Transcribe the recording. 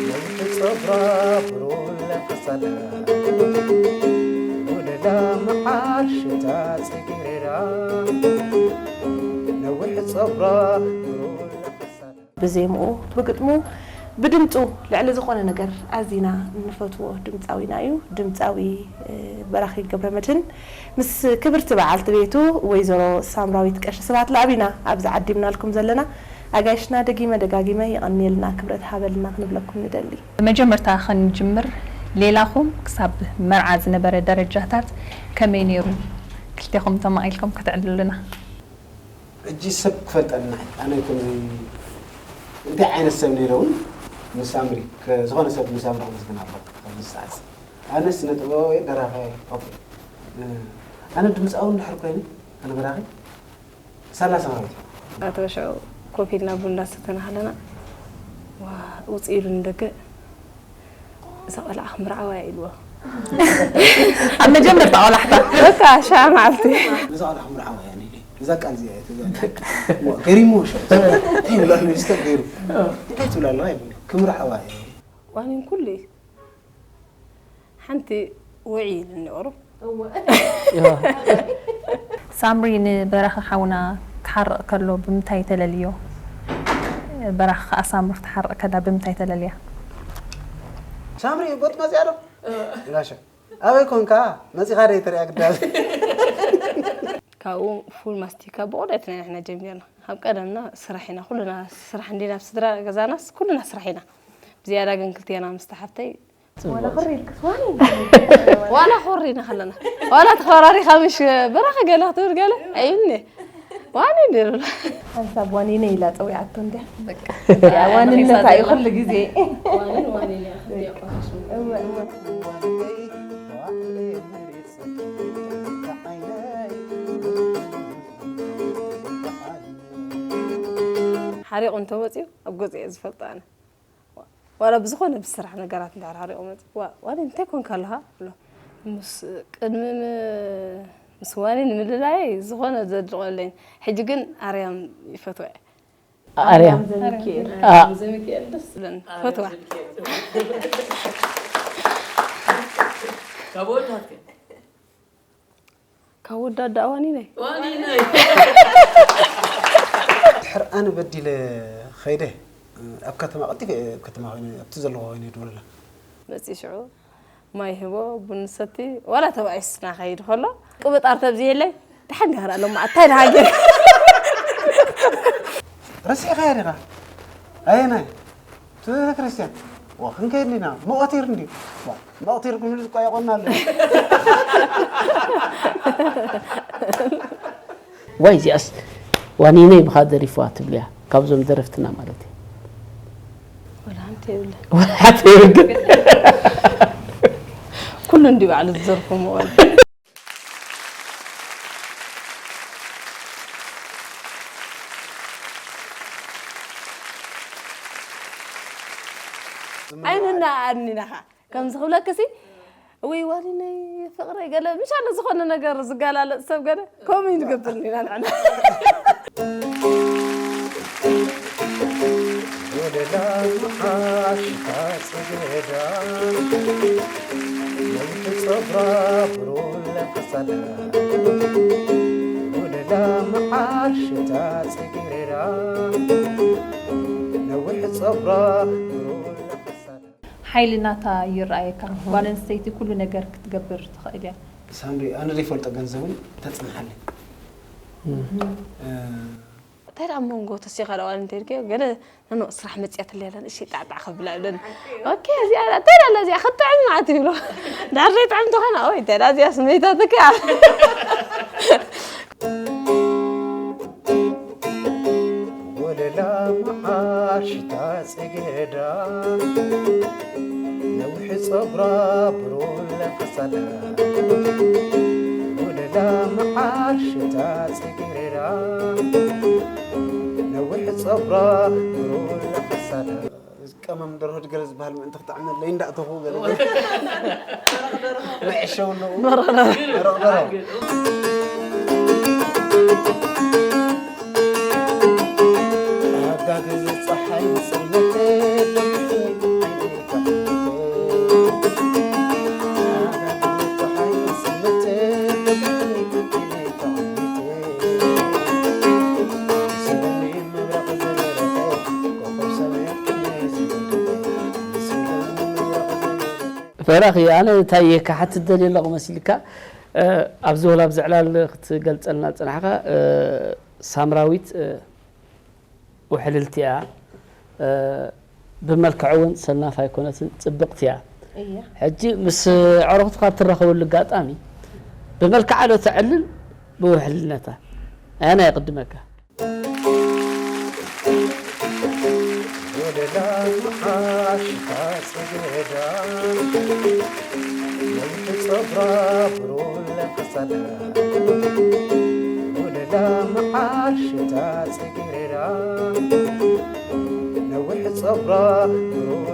ነዊሕ ጸጉራ ብሩለ ክሳዳ፣ ወለላ መዓር ሽታ ጽጌረዳ። ነዊሕ ጸጉራ ብሩለ ክሳዳ። ብዜምኡ፣ ብግጥሙ፣ ብድምጹ ልዕሊ ዝኾነ ነገር ኣዚና እንፈትዎ ድምጻዊና እዩ። ድምጻዊ፣ እ፣ በራኺ ገብረመድህን ምስ ክብርቲ በዓልቲ ቤቱ ወይዘሮ ሳምራዊት ቀሺ ስብሃት ለኣቢና ኣብዚ ዓዲምናልኩም ዘለና። ኣጋይሽና ደጊመ ደጋጊመ የቐንየልና፣ ክብረት ሃበልና ክንብለኩም ንደሊ። ብመጀመርታ ክንጅምር፣ ሌላኹም ክሳብ መርዓ ዝነበረ ደረጃታት ከመይ ነይሩ? ክልቴኹም ተማቒልኩም ከተዕልሉና። ሕጂ ሰብ ክፈልጠልና፣ ኣነ ከምዚ እንታይ ዓይነት ሰብ ነይረ እውን ምስ ኣምሪ፣ ከ-፣ ዝኾነ ሰብ ምስ ኣምሪ ክመስግን ኣለዎ ኣብዚ ሰዓት። ኣነ ስነ ጥበባዊ ደራፋይ፣ ኦኬ። እ፣ ኣነ ድምፃዊ እንድሕር ኮይነ፣ ኣነ በራኺ፣ ሳላ ሰማያዊት። ኣቶ ሽዑ ኮፍ ኢልና ቡን እንዳሰተና ከለና፣ ዋ፣ ውፅእ ኢሉ ንደገ፣ "እዛ ቆልዓ ክምርዓዋ እያ" ኢልዎ። ኣብ መጀመርታ ቆላሕታ። በቃ፣ ሻዓ መዓልቲ። "እዛ ቆልዓ ክምርዓዋ እያ" ኢለ። እዛ ቃል እዚኣ እያ ትዛ። ዋ፣ ገሪሞ ሽዑ። እንታይ ይብላ ኣሎ? ይስተብ ገይሩ። እንታይ ትብላ ኣለዋ? ይብሉ። "ክምርዓዋ እየ።" ዋኒን ኩሉ እዩ። ሓንቲ ውዒ ኢሉኒ ቁሩብ። እወ። ሳምሪ ንበራኺ ሓውና ክሓርቕ ከሎ ብምንታይ ተለልዮ? በራኺ ከኣ ሳምሪ ክትሓርቕ ከላ ብምንታይ ተለልያ? ሳምሪ ቦጥ መጽያ ዶ? ጋሻ። ኣበይ ኮንካ? መጺኻ ደይ ተሪኣ ግዳብ። ካብኡ ፉል ማስቲካ ብቑልዕትና ኢና ንሕና ጀሚርና። ኣብ ቀደምና ስራሕ ኢና፣ ኩልና ስራሕ እንዲና፣ ኣብ ስድራ ገዛናስ ኩልና ስራሕ ኢና። ብዝያዳ ግን ክልቴና ምስታ ሓፍተይ ዋላ ጽቡቕ። ክሪ ኢልክስ ዋኒ። ዋላ ኮሪና ከለና። ዋላ ተኸራሪኻ ምሽ በራኸ ገለ ክትብል ገለ ኣይብልኒ። ዋኒ እንዲ ይብላ። ሓንሳብ ዋኒነ ኢላ ጸዊዓቶ እንድያ። በቃ። ያ ዋንነታ እዩ ኩሉ ግዜ። ዋኒን ዋኒን እያ፣ ክልቲኣ ቆራስ። እወ፣ እወ። ሓሪቑ እንተወፂኡ ኣብ ገፁ እየ ዝፈልጦ ኣነ። ዋላ ብዝኾነ ብስራሕ ነገራት እንድሕር ሓሪቑ መፂኡ፣ "ዋ፣ ዋኒ እንታይ ኮንካ ኣለኻ?" ብሎ። ምስ፣ ቅድሚ ም-፣ ምስ ዋኒ ንምልላየይ ዝኾነ ዘድንቖ የለይን። ሕጂ ግን ኣርያም ይፈትዋ እየ። ኣርያም ዘሚካኤል። ኣ- ኣርያም ዘሚካኤል ደስ ዝብለኒ። ፈትዋ። ካብ ወዳትከ? ካብ ወዳት ደኣ ዋኒነይ። ዋኒነይ። ድሕር ኣነ በዲለ ኸይደ፣ ኣብ ከተማ ቀልጢፈ እየ፣ ኣብ ከተማ ኮይነ፣ ኣብቲ ዘለኹ ኮይነ ይድውለላ። መጺኡ ሽዑ ማይ ህቦ፣ ቡን ንሰቲ፣ ዋላ ተባኢስና ኸይድ ከሎ፣ ቅብጣር ተብዝየለይ፣ ደሓን ዲኻ ደኣ ሎማዓንቲ፣ እንታይ ደኣ ጌርካ? ረሲዕኻያ ዲኻ? ኣየናይ? እቲ ቤተክርስትያን? ዋ፣ ክንከይድ ዲና? መቐቲር እንድዩ። ዋ፣ መቐቲር ክብሉ ዝቋየቖና ኣሎ። ዋይ፣ እዚኣስ ዋኒነይ ብኻ ደሪፍዋ ትብልያ፣ ካብዞም ደረፍትና ማለት እዩ። ወላ ሓንቲ የብለን። ወላ ሓንቲ የብለን። ኩሉ እንዲ ባዕሉ ዝዘርፎ መዋል። ዓይንና ኣድኒናኻ። ከምዚ ክብለክሲ፣ "ውይ፣ ዋኒነይ፣ ፍቕረይ" ገለ፣ ምሻለ ዝኾነ ነገር ዝጋላለጽ ሰብ ገለ፣ ከምኡ እዩ ዝገብርኒ ኢና ንሕና። ወለላ መዓር ሽታ ጽጌረዳ፣ ነዊሕ ጸጉራ ብሩር ለፈሳዳ። ወለላ መዓር ሽታ ጽጌረዳ፣ ነዊሕ ጸጉራ ብሩር ለፈሳዳ። ሓይሊ ናታ ይረኣየካ። ጓል ኣንስተይቲ ኩሉ ነገር ክትገብር ትኽእል እያ። ሳምሪ፣ ኣነ ዘይፈልጦ ገንዘብ እውን ተጽንሓለይ። እም። እ፣ እንታይ ደኣ ኣብ መንጎ ተሲኻ ደኣ ዋላ እንተልክዮ፣ ገለ፣ ኖ፣ ኖ፣ ስራሕ መጽያትለይ ኣላ፣ ንእሽተይ ጣዕጣዕ ከብላ ብለን። ኦኬ፣ እዚኣ፣ እንታይ ደኣ ኣላ እዚኣ፣ ክትጥዕም ማለት እዩ ብሎ። ድሕር ዘይጥዕም ተኾነ፣ ኦይ፣ እንታይ ደኣ እዚኣ ስመይታትካ። ወለላ መዓር ሽታ ጽጌረዳ፣ ነዊሕ ጸጉራ ብሩር ለፈሳዳ። ወለላ መዓር ሽታ ጽጌረዳ፣ ነዊሕ ጸጉራ ብሩር ለፈሳዳ። ቀመም ደርሆ ድገለ ዝበሃል ምእንቲ ክጥዕመለይ እንዳእተኹ ገለ ገለ። መዕሸው ኣለዉ። መረቕ ደርሆ። መረቕ ደርሆ። ኣጋግዝ ፀሓይ ንፅልመተ ደምቅኒ ዓይነይ ተዓይነተ። ፀሓይ ንፅልመተ ደምቅኒ ዓይነይ ተዓይነተ። ስለኒ መብረቕ ዝበረቐ ኮኸብ ሰማያት ቅድመይ ዝወደቐ። ስለኒ መብረቕ ዝበረቐ። ፈራኺ፣ ኣነ እንታይ እየ ክሓትት ደልየ ኣለኹ መሲልካ? እ፣ ኣብዚ ወላ ኣብዚ ዕላል ክትገልጸልና ዝጸናሕካ፣ እ፣ ሳምራዊት፣ እ፣ ውሕልልቲ እያ። እ፣ ብመልክዕ እውን ሰናፍ ኣይኮነትን፣ ጽብቕቲ እያ። እያ። ሕጂ ምስ ኣዕሩኽትኻ እትራኸበሉ ኣጋጣሚ ብመልክዓ ዶ ተዕልል ብውሕልነታ? ኣየናይ የቕድመካ? ወለላ መዓሽ ታጽገዳ፣ ነዊሕ ጸጉራ ብሩህ ለክሳዳ። ወለላ መዓሽ ታጽገዳ፣ ነዊሕ ጸጉራ ብሩህ